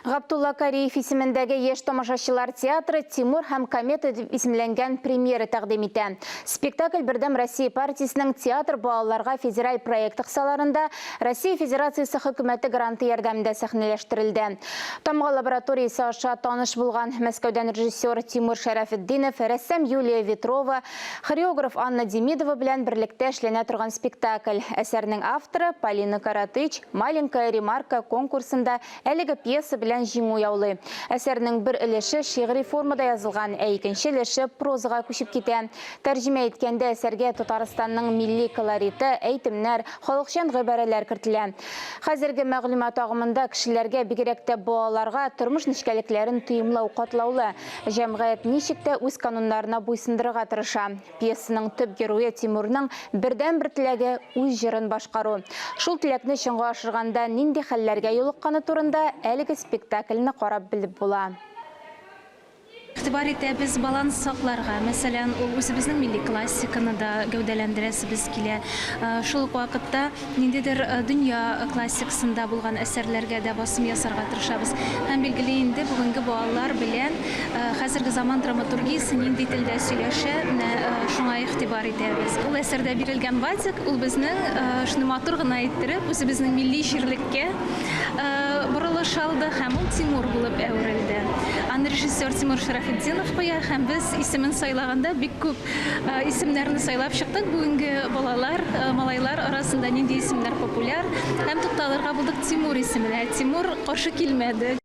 Габдулла Кариев исемендәге Яшь тамашачылар театры Тимур һәм комета дип исемләнгән премьера тәкъдим итә. Спектакль Бердәм Россия партиясенең Театр балаларга федераль проекты кысаларында Россия Федерациясе Хөкүмәте гранты ярдәмендә сәхнәләштерелде. Тамга лабораториясе аша таныш булган Мәскәүдән режиссер Тимур Шәрәфетдинов, рәссам Юлия Ветрова, хореограф Анна Демидова белән берлектә эшләнә торган спектакль. Әсәрнең авторы Полина Коротыч Маленькая ремарка конкурсында Әлеге пьеса белән җиңү яулый. Әсәрнең бер өлеше шигъри формада язылган, ә икенче өлеше прозага күчеп китә. Тәрҗемә иткәндә әсәргә Татарстанның милли колориты, әйтемнәр, халыкчан гыйбарәләр кертелә. Хәзерге мәгълүмат агымында кешеләргә, бигрәк тә балаларга, тормыш нечкәлекләрен тоемлау катлаулы. Җәмгыять ничек тә үз кануннарына буйсындырырга тырыша. Пьесаның төп герое Тимурның бердәнбер теләге, үз җырын башкару. Шул теләкне чынга ашырганда нинди хәлләргә юлыкканы турында әлеге спектакльне карап белеп була. Игътибар итәбез баланс сакларга. Мәсәлән, ул үзебезнең милли классиканы да гәүдәләндерәсебез килә. Шул ук вакытта ниндидер дөнья классикасында булган әсәрләргә дә басым ясарга тырышабыз. Һәм, билгеле инде, бүгенге балалар белән Хәзерге заман драматургиясе нинди телдә сөйләшә, менә шуңа игътибар итәбез. Ул әсәрдә бирелгән Вадик, ул безнең шуны матур гына иттереп, үзебезнең милли җирлеккә борылыш алды һәм ул Тимур булып әверелде. Аны режиссер Тимур Шәрәфетдинов куя һәм без исемен сайлаганда бик күп исемнәрне сайлап чыктык. Бүгенге балалар, малайлар арасында нинди исемнәр популяр һәм тукталырга булдык Тимур исеменә. Тимур каршы килмәде.